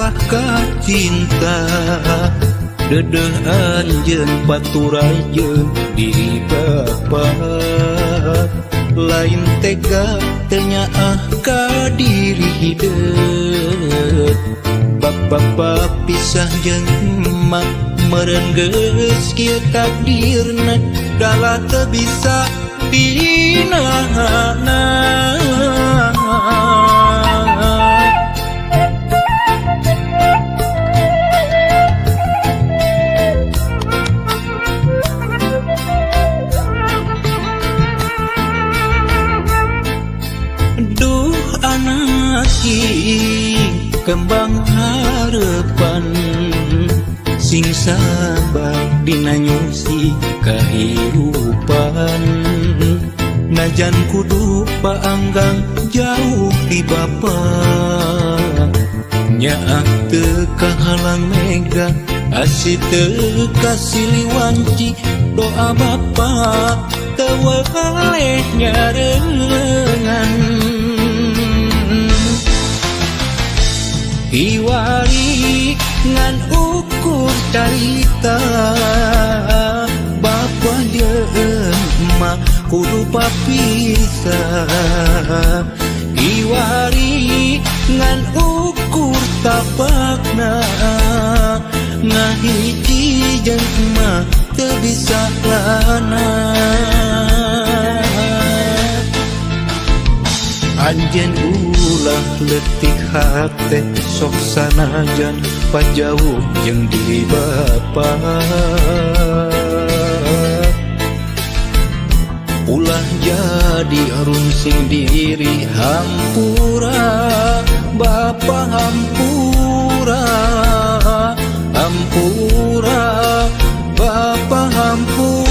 kalah ka cinta. Dedeh anjeun paturai jeung diri bapa, lain tega teu nyaah ka diri hideut. Bapa pisah jeung emak meureun geus kieu takdirna, dalah teu bisa dinahana. Duh anak kembang harapan, sing sabar dina nyusi kahirupan. Najan kudu paanggang jauh ti bapa, nyaah teu kahalang mega asih teu kasiliwanci. Doa bapa teu weleh nyarengan. Iwari ngan ukur carita, bapa jeung emak kudu papisah. Iwari ngan ukur tapakna, ngahiji jeung emak teu bisa lana. Anjeun ulah leutik hate, sok sanajan pajauh jeung diri bapa. Ulah jadi rungsing diri, hampura bapa, hampura, hampura bapa, hampura.